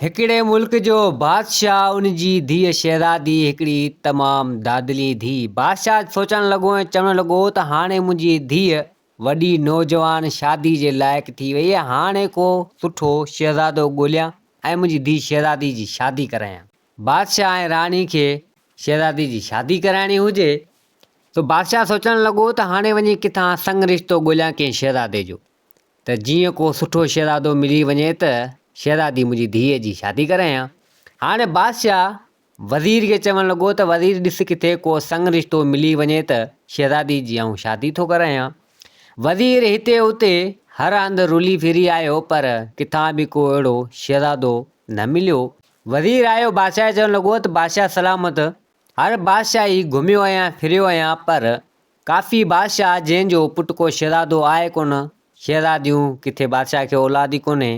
هڪڙي ملڪ جو بادشاهه ان جي ڌيء شهزادي هڪڙي تمام دادلي ڌيء. بادشاهه سوچڻ لڳو ۽ چوڻ لڳو ته هاڻي منهنجي ڌيء وڏي نوجوان شادي جي لائق ٿي وئي آهي، هاڻي ڪو سٺو شهزادو ڳوليان ۽ منهنجي ڌيء شهزادي جي شادي ڪرايان. بادشاهه ۽ راڻي کي شهزادي جي شادي ڪرائڻي هجي سو بادشاهه سوچڻ لڳو ته هاڻي وڃي ڪٿان سڱ رشتو ڳوليان ڪنهن شهزادي جو. ته جيئن ڪو سٺو شهزادو ملي وڃي ته شهزادي منهنجي ڌيء جي شادي ڪرايان. هاڻي بادشاهه وزير کي چوڻ لڳو ته وزير ڏس ڪٿي ڪو سڱ رشتو ملي وڃي ته شهزادي جي آئون شادي ٿو ڪرايان. وزير هتي هتي هر هنڌ رلي ڦري آيو پر ڪٿان به ڪو اهڙو شهزادو نه مليو. وزير آيو بادشاهه کي چوڻ لڳو ته بادشاهه سلامت هر بادشاهي گهميو آهيان ڦريو آهيان پر ڪافي بادشاهه جنهن جو پٽ ڪو شهزادو آهي ڪونه، شهزاديون ڪٿي بادشاهه کي اولاد ئي ڪونهي،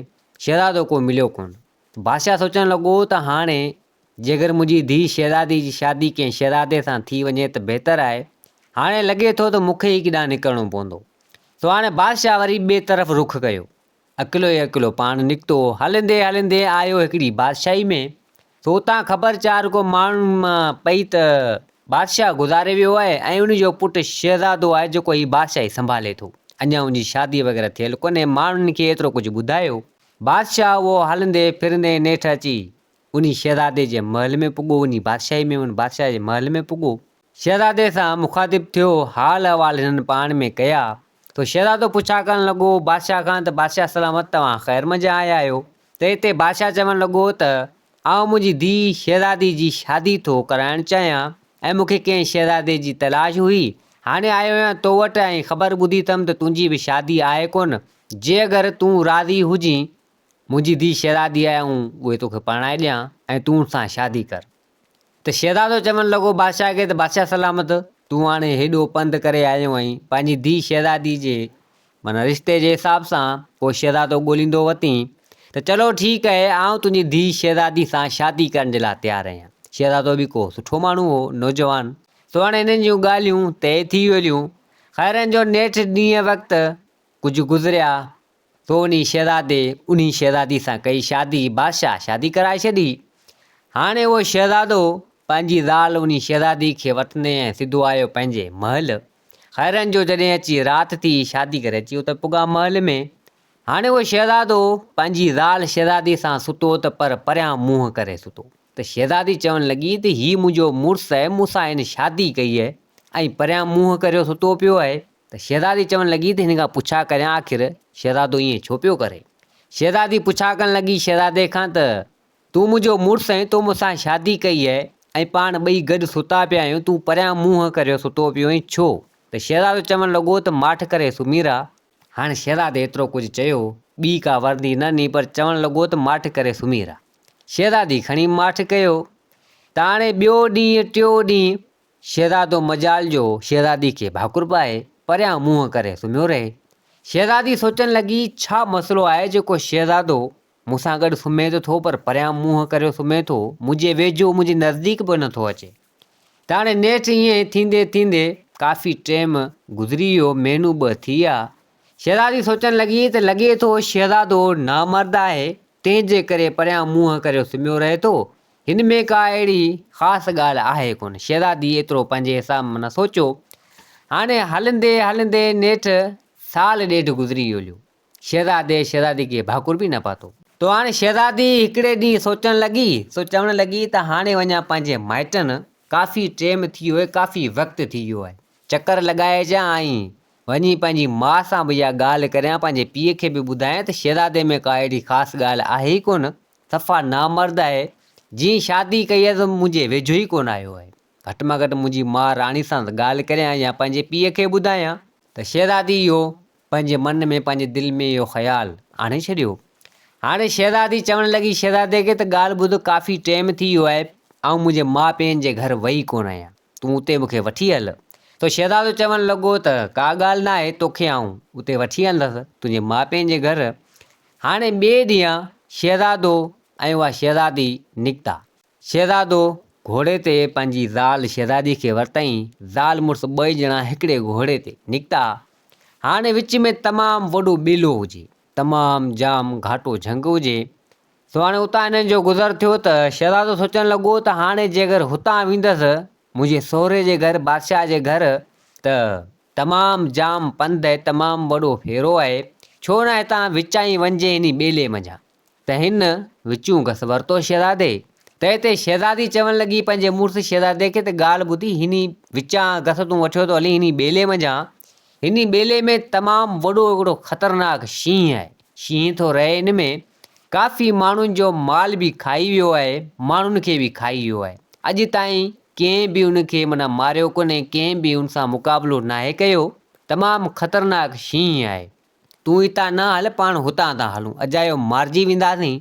شهزادو ڪو مليو ڪونه. بادشاهه سوچڻ لڳو ته هاڻي جيڪر منهنجي ڌيء شهزادي جي شادي ڪنهن شهزادي سان ٿي وڃي ته بهتر آهي، هاڻي لڳي ٿو ته مون کي ئي ڪيڏانهن نڪرڻو پوندو. سو هاڻي بادشاهه وري ٻئي طرف رخ ڪيو. اڪيلو ئي اڪيلو پاڻ نڪتو. هلندي هلندي آيو هڪڙي بادشاهي ۾. سو اتان خبر چار ڪو ماڻهن مان پئي ته بادشاهه گذاري ويو آهي ۽ ان جو پٽ شهزادو آهي جيڪو هي بادشاهي سنڀالي ٿو. اڃا ان جي شادي وغيره ٿيل ڪونهي. ماڻهن کي ايترو ڪجهه ٻڌايو. بادشاهه اهو هلندي ڦرندي نيٺ اچي انهي شهزادي جي محل ۾ پڳو. انهي بادشاهي ۾ ان بادشاهه جي محل ۾ پڳو. شهزادي سان مخاطب ٿيو، حال احوال هنن پاڻ ۾ ڪيا. سو شهزادو پڇا ڪرڻ لڳو بادشاهه کان ته بادشاهه سلامت توهان خير منجهان آيا آهيو؟ تنهن تي بادشاهه چوڻ لڳو ته آئون منهنجي ڌيء شهزادي جي شادي ٿو ڪرائڻ چاهيان ۽ مون کي ڪنهن شهزادي جي تلاش هئي، هاڻي آيو آهيان تو وٽ ۽ خبر ٻڌي اٿم ته تنهنجي به شادي آهي ڪونه، جي اگر تون راضي هجين منهنجي ڌيء شهزادي آهي آئون اهي توکي پرڻائي ڏيان ۽ تون ان سان شادي ڪر. ته شهزادو چوڻ لڳو بادشاهه کي ته بادشاهه سلامت، تون هاڻي هيڏو پنڌ ڪري آيو آهين، پنهنجي ڌيء شهزادي جي معنيٰ رشتي جي حساب سان ڪو شهزادو ڳوليندو وتين ته چلو ٺيڪ آهي، آئون تنهنجي ڌيء شهزادي سان شادي ڪرڻ جي لاء تيار آهيان. شهزادو به ڪو سٺو ماڻهو هو، نوجوان. سو هاڻي هنن جون ڳالهيون طئي ٿي ويون. خيرن جو نيٺ ڏينهن وقت ڪجهه گذريا. تو انهي شهزادي انهي شهزادي سان ڪئي شادي، بادشاهه شادي ڪرائي ڇڏي. هاڻي اهو شهزادو پنهنجي زال انهي شهزادي کي وٺندي ۽ سڌو آيو پنهنجي محل. خيرن جو جڏهن اچي رات ٿي، شادي ڪري اچي اتي پڳا محل ۾. هاڻي اهو شهزادو پنهنجي زال شهزادي سان ستو ته پر پريان منهن ڪري ستو. ته شهزادي چوڻ لڳي ته هي منهنجو مڙس آهي، مون سان هن شادي ڪئي آهي ۽ پريان منهن ڪريو ستو پيو آهي. ته شهزادي چوڻ لڳي ته هن کان پڇا ڪريان آخر شهزادو ائين ڇو پيو ڪري؟ شهزادي پڇا ڪرڻ لڳي شهزادي کان ته تون منهنجو مڙس آهين، تو مون سان شادي ڪئي آهي ۽ پاڻ ٻئي گڏ ستا پيا آهيون، تون پريان منهن ڪريو ستو پيو آهين ڇو؟ ته شهزادو چوڻ لڳو ته ماٺ ڪري سمهي رهه. هاڻ شهزادي ايترو ڪجهه چيو، ٻي ڪا ورندي نه ڏني پر چوڻ لڳو ته ماٺ ڪري سمهي رهه. شهزادي کڻي ماٺ ڪيو ته هاڻي ٻيو ڏينهن ٽيو ڏينهن شهزادو مجال جو شهزادي کي ڀاڪر پائي پريان منهن ڪري سمهيو رهي. شهزادي سوچڻ لڳي، ڇا مسئلو آهي جيڪو شهزادو مون سان گڏ سمهي ته ٿو پر پريان منهن ڪريو سمهي ٿو، منهنجي ويجهو منهنجي نزديڪ به نه ٿو اچي. ته هاڻي نيٺ ائين ٿيندي ٿيندي ڪافي ٽيم گذري ويو، مهينو ٻه ٿي ويا. شهزادي سوچڻ لڳي ته لڳي ٿو شهزادو نامرد آهي، تنهن جي ڪري پريان منهن ڪريو سمهيو رهي ٿو. هن ۾ ڪا اهڙي خاص ڳالهه آهي ڪونه. شهزادي ايترو پنهنجي حساب مان نه سوچيو. هاڻي هلندي هلندي نيٺ سال ڏيڍ گذري ويو هليو. شهزادي شهزادي کي ڀاڪر به نه پاتو. تو هاڻي شهزادي هڪڙي ڏينهن سوچڻ لڳي، سو چوڻ لڳي ته هاڻي وڃان پنهنجي مائٽن، ڪافي ٽيم ٿي ويو آهي، ڪافي وقت ٿي ويو آهي، چڪر لڳائي اچان ۽ وڃي پنهنجي ماء سان به اها ڳالهه ڪريان، پنهنجي پيء کي به ٻڌايان ته شهزادي ۾ ڪا اهڙي خاص ڳالهه آهي ئي ڪونه. صفا نامرد آهي. جيئن شادي ڪئي اٿس منهنجي ويجهو ئي ڪونه آيو آهي. گهٽ مان گهٽ منهنجي ماء راڻي سان ته ڳالهه ڪريان يا پنهنجي پيء کي ٻڌايان. ته شهزادي اهو پنهنجي من ۾ پنهنجي دل ۾ اهو خيال آڻي ڇڏيو. هاڻي شهزادي چوڻ لڳي شهزادي کي ته ڳالهه ٻڌ ڪافي ٽيم ٿي ويو آهي آئون منهنجي ماء پيئن جي گهر وئي ڪونه آهيان تون اتي مون کي وٺي هل. ته شهزادو چوڻ لڳو ته ڪا ڳالهه ناهي توکي آئون اتي وٺي هلندس تنهنجي ماء پيئن جي گهر. هاڻي ٻئي ڏينهن شهزادو ۽ اها شهزادي نڪتا. شهزادو گهوڙي تي پنهنجي زال شهزادي کي ورتائين. زال مڙس ٻئي ڄڻا هڪڙي گهوڙي تي نڪتا. هاڻي وچ ۾ تمام وڏو ٻيلو هجي. تمام جام گهاٽو جهنگ هجي. سو هاڻي اتان هنن جو گذر ٿيو ته شهزادو سوچڻ لڳو ته هاڻي جيڪر هتان ويندس منهنجي سهري جي گهر بادشاهه جي گهر ته تمام جام پنڌ ۽ تمام وڏو ڦيرو آهي، ڇو نه هتان وچان ئي وڃجي انهي ٻيلي منجهان. ته هن وچون گس ورتو شهزادي. ته هتي شهزادي چوڻ لڳي پنهنجي مڙس شهزادي کي ته ڳالهه ٻڌي هني وچان گس تون وٺيو ٿو هلين هني ٻيلي منجهان. هني ٻيلي ۾ تمام وڏو هڪڙو خطرناڪ شينهن آهي. شينهن ٿو رهي ان ۾ ڪافي ماڻهن جو مال به کائي ويو آهي، ماڻهن کي به کائي ويو آهي. اڄ تائين ڪنهن به ان کي معنيٰ ماريو ڪونهي، ڪنهن به ان سان مقابلو ناهي ڪيو. تمام خطرناڪ شينهن آهي. تون هتان نه هل، پاڻ هتان ٿا هلون، اجايو مارجي وينداسين.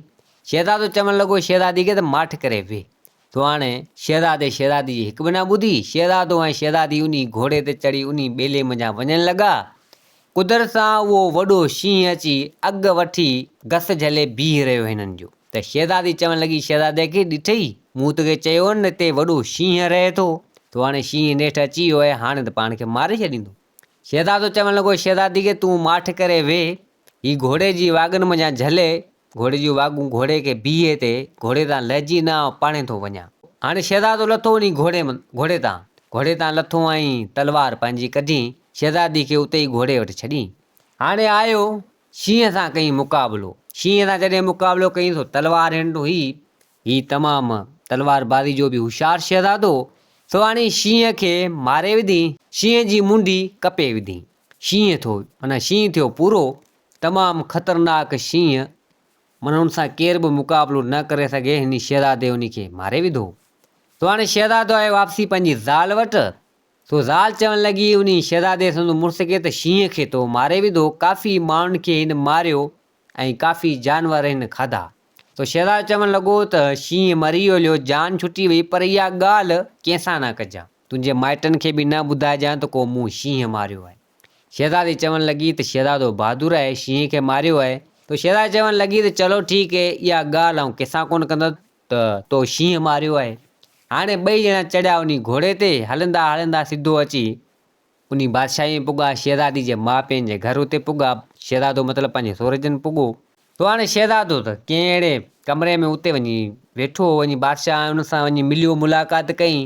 شهزادو چوڻ لڳو شهزادي کي ته ماٺ ڪري ويهه. سو هاڻي شهزادي شهزادي جي هڪ به نه ٻڌي. شهزادو ۽ شهزادي انهي گهوڙي تي چڙهي انهي ٻيلي منجهان وڃڻ لڳا. قدرت سان اهو وڏو شينهن اچي اڳ وٺي گس جهلي بيهي رهيو هنن جو. ته شهزادي چوڻ لڳي شهزادي کي، ڏٺئي، مون توکي چيو هو نه هتي وڏو شينهن رهي ٿو. سو هاڻي شينهن نيٺ اچي ويو آهي، هاڻي ته پاڻ کي ماري ڇڏيندو. شهزادو چوڻ لڳو شهزادي کي، تون ماٺ ڪري ويهه، هي گهوڙي جي واڳن منجهان جهلي، گهوڙي جون واڳون گهوڙي کي بيهي تي، گهوڙي تان لهجي نه آئون پاڻهي ٿو وڃان. هاڻي شهزادو لٿو وڃي گهوڙي گهوڙي تان، گهوڙي تان لٿو ۽ تلوار پنهنجي ڪڍي شهزادي کي اتي ئي گهوڙي وٽ ڇڏي. هاڻي آيو شينهن سان ڪيائين مقابلو. شينهن سان جڏهن مقابلو ڪيائين سو تلوار هن وٽ هئي. هي تمام تلوار بازي جو به هوشيار شهزادو هو. سو هاڻي شينهن کي ماري وڌي، شينهن جي منڍي ڪپي وڌي. شينهن ٿو معنيٰ شينهن ٿيو پورو، تمام خطرناڪ شينهن، معنيٰ ان سان ڪير به مقابلو نه ڪري سگهي، هن شهزادي ان کي ماري وڌو. سو هاڻي شهزادو آيو واپسي پنهنجي زال وٽ، سو زال چوڻ لڳي انهي شهزادي سندس مڙس کي ته شينهن کي تو ماري وڌو، ڪافي ماڻهن کي هن ماريو ۽ ڪافي جانور هن کاڌا. سو شهزادو چوڻ لڳو ته شينهن مري ويو هليو، جان ڇٽي وئي، پر اها ڳالهه ڪنهن سان نه ڪجان. تنهنجي مائٽن کي به نه ٻڌائجان ته ڪو مون شينهن ماريو آهي. شهزادي چوڻ لڳي ته شهزادو بهادر آهي، شينهن کي ماريو آهي. ته شهزادي چوڻ لڳي ته چلو ٺيڪ هي، اها ڳالهه آئون ڪنهن سان ڪونه ڪندس ته تو شينهن ماريو آهي. هاڻي ٻئي ڄڻا چڙهيا انهي گهوڙي تي، هلندا هلندا سڌو اچي انهي بادشاهيء ۾ پڳا، شهزادي جي ماء پيئن جي گهر اتي پڳا، شهزادو مطلب پنهنجي سهري جن پڳو. سو هاڻي شهزادو ته ڪنهن اهڙي ڪمري ۾ اتي وڃي ويٺو هو، وڃي بادشاهه ان سان وڃي مليو ملاقات ڪئي.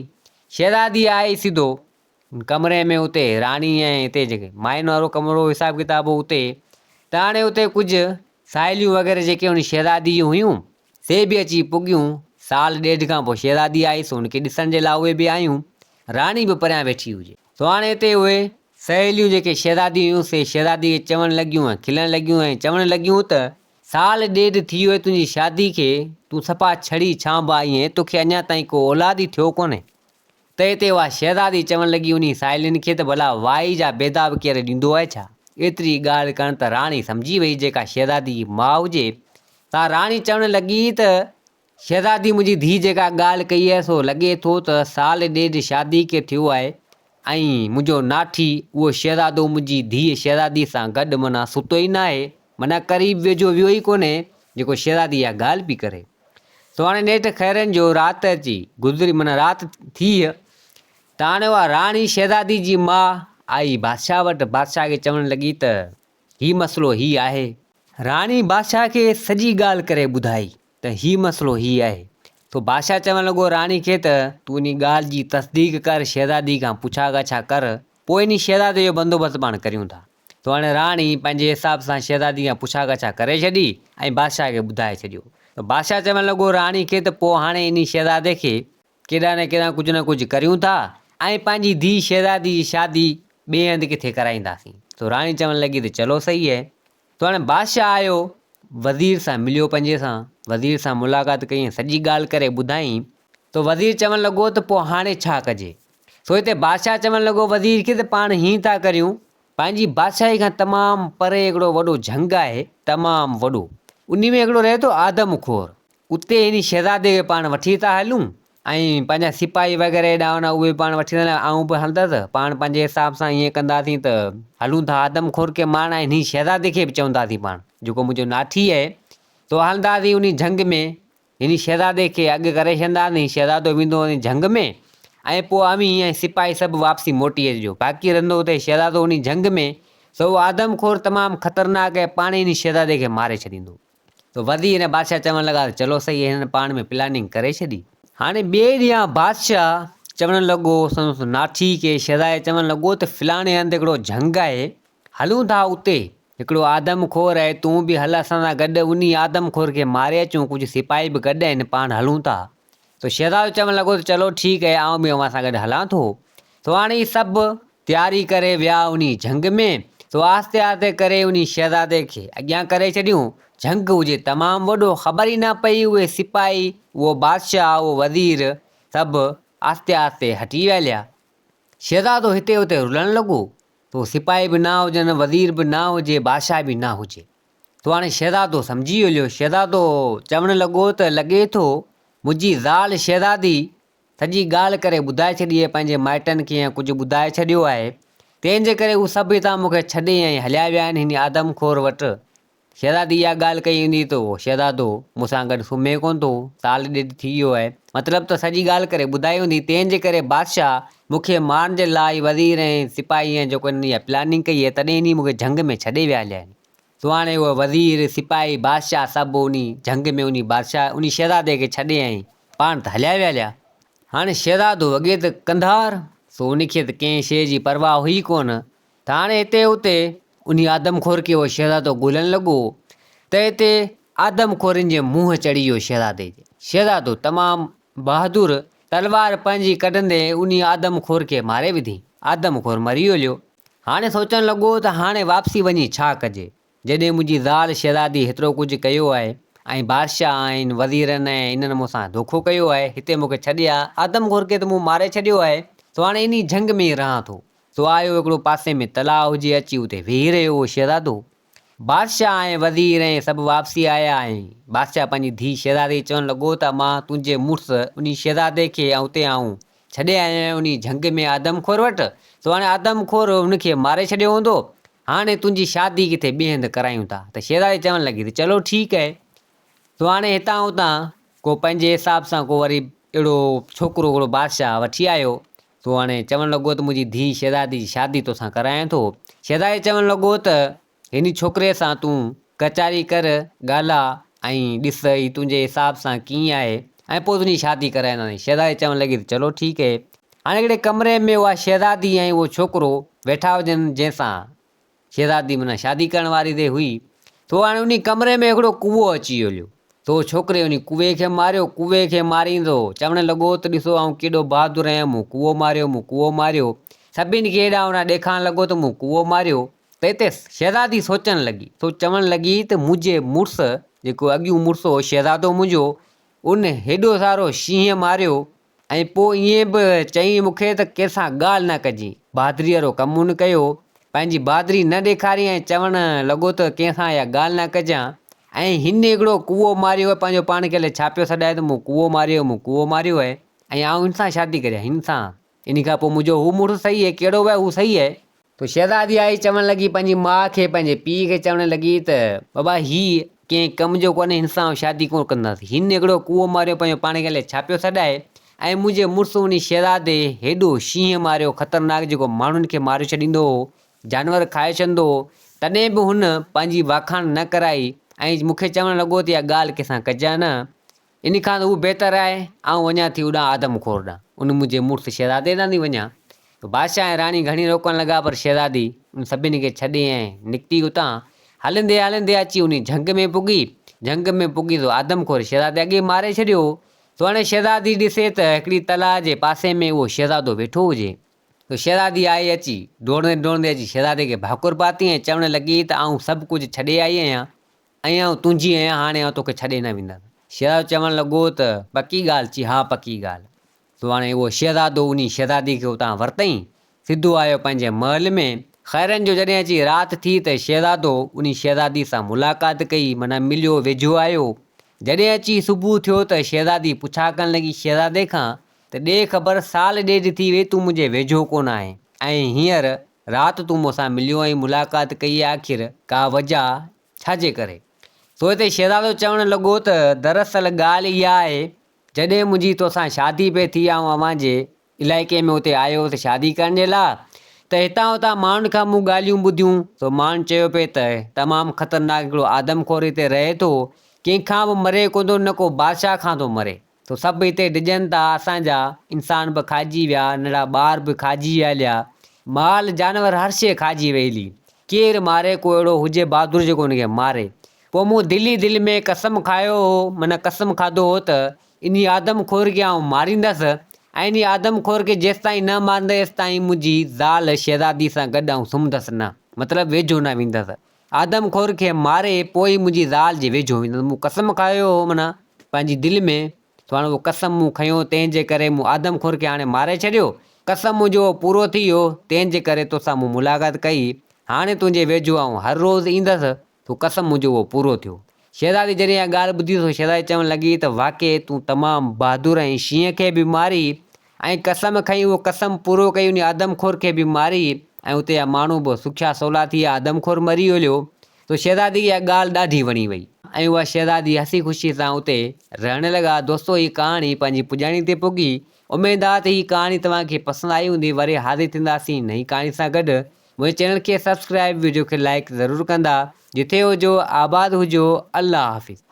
شهزادي آئي سڌو ڪمري ۾ اتي راڻي ۽ اتي جيڪي ماين وارو ڪمرو حساب ڪتاب هو اتي ته هاڻي اتي ڪجهه ساهيليون وغيره جيڪي ان شهزادي جون هيون سي به اچي پڳيون. سال ڏيڍ کان پوء شهزادي آئي سو ان کي ڏسڻ جي لاء اهي به آيون. راڻي به پريان ويٺي هجي. سو هاڻي اتي اهي سهيليون جيڪي شهزاديون هيون سي شهزادي کي چوڻ لڳيون ۽ کلڻ لڳيون ۽ چوڻ لڳيون ته، سال ڏيڍ ٿي ويو تنهنجي شادي کي، تون صفا ڇڙي ڇانڀ آئي آهين، توکي اڃا تائين ڪو اولاد ئي ٿيو ڪونهي. تنهن تي اها شهزادي چوڻ لڳي انهي ساهيلين کي ته ڀلا وائي جا بيدا به ڪير ڏيندو آهي ڇا؟ ايتري ڳالهه ڪرڻ ته راڻي سمجهي وئي جيڪا شهزادي جي ماء هجي. سا راڻي چوڻ لڳي ته. شهزادي منهنجي ڌيء جيڪا ڳالهه ڪئي آهي سو لڳي ٿو ته سال ڏيڍ شادي کي ٿيو آهي ۽ منهنجو ناٺي اهو شهزادو منهنجي ڌيء شهزادي سان گڏ معنيٰ ستو ئي ناهي معنيٰ قريب ويجهو ويو ئي ڪونهي جيڪو شهزادي اها ڳالهه پئي ڪري. سو هاڻي نيٺ خيرن جو رات اچي گذري معنيٰ رات ٿي ته هاڻي اها راڻي شهزادي جي ماء آئي بادشاهه وٽ بادشاهه کي چوڻ لڳي ته هي مسئلو هي آهي. راڻي بادشاهه کي سڄي ڳالهه ڪري ٻڌائي ته هي مسئلو هي آهي. سو بادشاهه چوڻ لڳو راڻي کي ته تون انهي ڳالهه جي تصديق ڪر شهزادي کان پڇا ڳاڇا ڪر پوء انهي شهزادي جو بندوبست پاڻ ڪريون ٿا. سو هاڻي راڻي پنهنجي حساب سان شهزادي کان پڇا ڳاڇا ڪري ڇڏي ۽ بادشاهه کي ٻڌائي ڇڏيو. ته بادشاهه چوڻ لڳو راڻي کي ته پوء هاڻي انهي شهزادي کي ڪيڏانهن نه ڪيڏانهن ڪجهه نه ڪجهه ڪريون ٿا ۽ پنهنجي ڌيء شهزادي جي شادي ٻئي هنڌ ڪٿي ڪرائينداسين. سو راڻي چوڻ لڳي ته چلو صحيح هي. سو هاڻي بادشاهه آيو وزير سان مليو پنهنجي سان وزير سان ملاقات ڪئي ۽ سڄي ڳالهه ڪري ٻڌائين. سو وزير چوڻ لڳو ته پوء هاڻي ڇا ڪجي؟ سو هتي بادشاهه چوڻ لڳو وزير کي ته پاڻ هيئن ٿا ڪريون، پنهنجي بادشاهي کان تمام پري هڪڙو وڏو جهنگ آهي، تمام وڏو. انهي ۾ هڪڙو رهي ٿو آدم خور. اتي هن شهزادي کي پاڻ وٺي ٿا هلون ۽ پنهنجا سپاهي وغيره هيڏانهن هوڏانهن اهي به پاڻ وٺي ٿا هلون، آئون به هلندس، پاڻ پنهنجي حساب سان ائين ڪنداسين ته هلون ٿا آدم خور کي مارڻ ۽ انهي شهزادي کي به چونداسين پاڻ جيڪو منهنجو ناٺي آهي سو هلنداسين انهي جهنگ ۾. هن شهزادي کي اڳ ڪري ڇڏنداسين، شهزادو ويندو وڃي جهنگ ۾ ۽ پوء اوهين ۽ سپاهي سڀ واپسي موٽي اچجو. باقي رهندو اتي شهزادو وڃي جهنگ ۾، سو اهو آدم خور تمام خطرناڪ ۽ پاڻ ئي هن شهزادي کي ماري ڇڏيندو. ته وزير ۽ بادشاهه چوڻ لڳا ته چلو سهي هنن پاڻ ۾ پلاننگ ڪري ڇڏي. هاڻي ٻئي ڏينهن بادشاهه چوڻ لڳو سندس ناٺي کي شهزادي چوڻ لڳو ته فلاڻي هنڌ هڪڙو جهنگ آهي هلون ٿا اتي هڪڙو آدم خور آهي تون به هل اسان سان گڏ انهي آدم خور کي ماري اچون ڪجهه سپاهي به گڏ آهن پاڻ هلون ٿا. سو شهزادو چوڻ لڳو ته چلو ٺيڪ آهي آئون به اوهان سان گڏ هلان ٿو. سو هاڻي هي سڀ تياري ڪري ويا انهي جهنگ ۾. سو آهستي آهستي ڪري انهي شهزادي کي اڳيان ڪري ڇڏيون. جهنگ هجي تمام وڏو، خبر ئي نه پئي اهي سپاهي، اهو بادشاهه، اهو وزير سڀ آهستي آهستي هٽي ويا هليا. شهزادو هتي هتي رلڻ لڳو. سو سپاهي به نه هجن، وزير به نه هجي، بادشاهه به نه هجي. سو هاڻي شهزادو سمجهي هليو. شهزادو چوڻ لڳو ته لڳي ٿو منهنجي زال شهزادي سڄي ڳالهه ڪري ٻڌائي ڇڏي آهي پنهنجي مائٽن کي ۽ ڪجهه ٻڌائي ڇڏيو آهي، تنهن جي ڪري هو سڀ هتان مون کي ڇڏي ۽ هليا ويا آهن هن آدم خور وٽ. شهزادي اها ڳالهه ڪئي هوندي ته اهو شهزادو مون سان گڏ سمهي ڪونه ٿو، سال ڏيڍ ٿي ويو آهي. مطلب ته سڄي ڳالهه ڪري ٻڌائي هوندي، تنهن جي ڪري بادشاهه مون کي مارڻ جي لاء وزير ۽ سپاهي ۽ جيڪو هنن اها پلاننگ ڪئي آهي، تڏهن ئي مون کي جهنگ ۾ ڇڏي ويا هليا آهن. سو هاڻي اهي وزير، سپاهي، بادشاهه سڀ انهي جهنگ ۾ انهي بادشاهه، انهي شهزادي کي ڇڏي ۽ پاڻ ته هليا ويا هليا. هاڻي شهزادو اڳي ته ڪنڌار، سو ان کي ته ڪنهن شيء جي پرواهه هئي ڪونه، ته هاڻي هتي هتي انهي آدم خور کي اهو شهزادو ڳولڻ لڳو ته هتي آدم خورن جي منهن چڙهي ويو شهزادي جي. شهزادو تمام بهادر تلوار پنهنجي ڪڍندي انهي آدم خور کي ماري وڌي. آدم خور مري هليو. هاڻي سوچڻ لڳو ته هاڻي واپسي وڃي ڇا ڪجي؟ جڏهن منهنجي زال شهزادي هيترو ڪجهه ڪيو آهي ۽ بادشاهه ۽ وزيرن ۽ انهن مون سان دوکو ڪيو آهي، هتي مون کي ڇڏي آ، آدم خور کي ته مون ماري ڇڏيو آهي، سو هاڻي انهي جهنگ ۾ ئي رهان ٿو. سو آيو هڪڙو پاسي ۾ تلاء هجي، اچي اتي ويهي رهيو اهو شهزادو. بادشاهه ۽ وزير ۽ سڀ واپسي آيا ۽ بادشاهه پنهنجي ڌيء شهزادي کي چوڻ لڳو ته امان تنهنجي مڙس انهي شهزادي کي اتي آئون ڇڏي آيو آهيان انهي جهنگ ۾ آدم خور وٽ، سو هاڻي آدم خور هن کي ماري ڇڏيو هوندو، هاڻي تنهنجي شادي ڪٿي ٻئي هنڌ ڪرايون ٿا ته شهزادي چوڻ لڳي ته چلو ٺيڪ آهي. سو هاڻي هتان هتان ڪو پنهنجي حساب سان ڪو وري اهڙو ڇوڪرو هڪڙو بادشاهه وٺي آيو سو هاڻي چوڻ لڳو ته منهنجي ڌيء شهزادي جي شادي توسان ڪرايان ٿو. شهزادي چوڻ لڳو ته هن ڇوڪري سان تون ڪچهري ڪر، ڳالهاء ۽ ڏس هي تنهنجي حساب سان ڪيئن آهي ۽ پوء تنهنجي شادي ڪرائينداسين. شهزادي چوڻ لڳي ته چلو ٺيڪ اهي. هاڻي هڪڙي ڪمري ۾ اها شهزادي ۽ اهو ڇوڪرو ويٺا هجن جنهن سان شهزادي معنيٰ شادي ڪرڻ واري تي هئي. سو هاڻي انهي ڪمري ۾ هڪڙو ڪوئو اچي هليو. سو ڇوڪري انهي ڪوئي کي ماريو. ڪوئي کي ماريندو چوڻ لڳو ته ڏسو آئون ڪيڏو بهادر آهيان، مون ڪوئو ماريو، مون ڪوئو ماريو. سڀني کي هيڏانهن هوڏانهن ڏيکارڻ لڳو ته مون ڪوئو ماريو. ته هتي شهزادي سوچڻ لڳي. سو چوڻ لڳي ته منهنجي مڙس، جيڪو اڳيون مڙس هو شهزادو منهنجو، ان هيڏو سارو شينهن ماريو ۽ پوء ائين به چيائين مون کي ته ڪنهن سان ڳالهه نه ڪجين. بهادريء وارو ڪم هن ڪيو. پنهنجي بهادري نه ڏيکاري ۽ چوڻ لڳو ته ڪنهن سان اها ڳالهه نه ڪجان. ۽ هن هڪڙو ڪوئو ماريو آهي، پنهنجو پاڻ کي الائي ڇا پيو سڏائي ته مون ڪوئو ماريو، مون ڪوئو ماريو آهي ۽ آئون هن سان شادي ڪريان، هن سان. انهي کان پوء منهنجو هو مڙس صحيح آهي، ڪهڙو به آهي هو صحيح آهي. پوء شهزادي آئي چوڻ لڳي پنهنجي ماء کي پنهنجي پيء کي چوڻ لڳي ته بابا هي ڪنهن ڪم جو ڪونهي هن سان آئون شادي ڪونه ڪندس هن هڪڙو ڪوئو ماريو پنهنجو پاڻ کي الائي ڇا پيو سڏائي ۽ منهنجي مڙس انهي شهزادي هيڏو شينهن ماريو خطرناڪ جيڪو ماڻهن کي ماري ڇڏيندو هو جانور کائي ڇڏندو هو تڏهن به هن پنهنجي واکاڻ نه ڪرائي ۽ مون کي چوڻ لڳو ته اها ڳالهه ڪنهن سان ڪجان نه ان کان ته اهو بهتر آهي، آئون وڃان ٿي اوڏانهن آدم خور ڏانهن، ان منهنجي مڙس شهزادي ڏانهن ٿي وڃان. ته بادشاهه ۽ راڻي گهڻي روڪڻ لڳا، پر شهزادي ان سڀني کي ڇڏي ۽ نڪتي اتان. هلندي هلندي اچي انهي جهنگ ۾ پڳي. جهنگ ۾ پڳي ته آدم خور شهزادي اڳي ماري ڇڏيو هو. سو هاڻي شهزادي ڏسي ته هڪڙي تلاء جي پاسي ۾ اهو شهزادو ويٺو هجي. ته شهزادي آئي اچي ڊوڙندي ڊوڙندي اچي شهزادي کي ڀاڪر پاتي ۽ چوڻ لڳي ته آئون سڀ ڪجهه ڇڏي آئي آهيان. ۽ آئون تنهنجي آهيان، هاڻي آئون توکي ڇڏي نه ويندس. شهزادو چوڻ لڳو ته، پڪي ڳالهه؟ چي، ها پڪي ڳالهه. سو هاڻي اهو شهزادو انهي شهزادي کي اتان ورتئين، سڌو آيو پنهنجي محل ۾. خيرن جو جڏهن اچي رات ٿي ته شهزادو انهي شهزادي سان ملاقات ڪئي، معنيٰ مليو ويجهو آيو. جڏهن اچي صبح ٿيو ته شهزادي پڇا ڪرڻ لڳي شهزادي کان ته ڏي خبر سال ڏيڍ ٿي وئي تون منهنجي ويجهو ڪونه آهين ۽ هينئر رات تون مون سان مليو ۽ ملاقات ڪئي آخر ڪا وجهه ڇا جي ڪري؟ سو هتي شهزادو چوڻ لڳو ته دراصل ڳالهه اها آهي، جڏهن منهنجي توسان شادي پئي ٿي آئون اوهان جي علائقي ۾ اتي آيو هوس شادي ڪرڻ جي لاء ته هتان هتان ماڻهن کان مون ڳالهيون ٻڌيون سو ماڻهن چيو پئي ته تمام خطرناڪ هڪڙو آدم خور هتي رهي ٿو ڪنهن کان به مري ڪونه ٿو نه ڪو بادشاهه کان ٿو مري. سو سڀ هتي ڊڄن ٿا، اسان جا انسان به کائجي ويا، ننڍڙا ٻار به کائجي ويا هليا، مال جانور هر شيء کائجي وئي هلي. ڪير ماري ڪو اهڙو هجي بهادر جيڪو ان کي ماري. پوء مون دل ئي دل ۾ قسم کايو هو، معنيٰ قسم کاڌو هو ته انهي آدم خور کي آئون ماريندس ۽ انهي آدم خور کي جيستائين نه ماريندس ايستائين منهنجي زال شهزادي سان گڏ آئون سمهندس نه، مطلب ويجهو نه ويندس. آدم خور کي ماري پوء ئي منهنجي زال جي ويجهو ويندس. مون قسم کايو هو معنيٰ پنهنجي دل ۾، سو هاڻي اهو قسم مون کنيو، تنهن جي ڪري مون آدم خور کي هاڻي ماري ڇڏيو. قسم منهنجو اهو پورو ٿي ويو، تنهن جي ڪري توسان مون ملاقات ڪئي. هاڻي تنهنجي ويجهو آئون هر روز ايندس، سو قسم منهنجو اهو پورو ٿيو. شهزادي جڏهن اها ڳالهه ٻڌي سو شهزادي چوڻ لڳي ته واقعي تون تمام بهادر آهين، شينهن کي به ماري ۽ قسم کنئي اهو قسم پورو ڪئي انهي آدم خور کي به ماري ۽ اتي جا ماڻهو به سکيا سولا ٿي ويا آدم خور مري هليو سو شهزادي کي اها ڳالهه ڏاڍي وڻي وئي ۽ اها شهزادي هسي خوشي سان اتي رهڻ لڳا دوستو هي ڪهاڻي پنهنجي پڄاڻي تي پڳي اميد آ ته هي ڪهاڻي توهان کي پسند آئي هوندي وري حاضر ٿينداسين نئين ڪهاڻي سان گڏ منهنجي چينل کي سبسڪرائب وڊيو کي لائيڪ ضرور ڪندا جٿي هجو آباد هجو الله حافظ.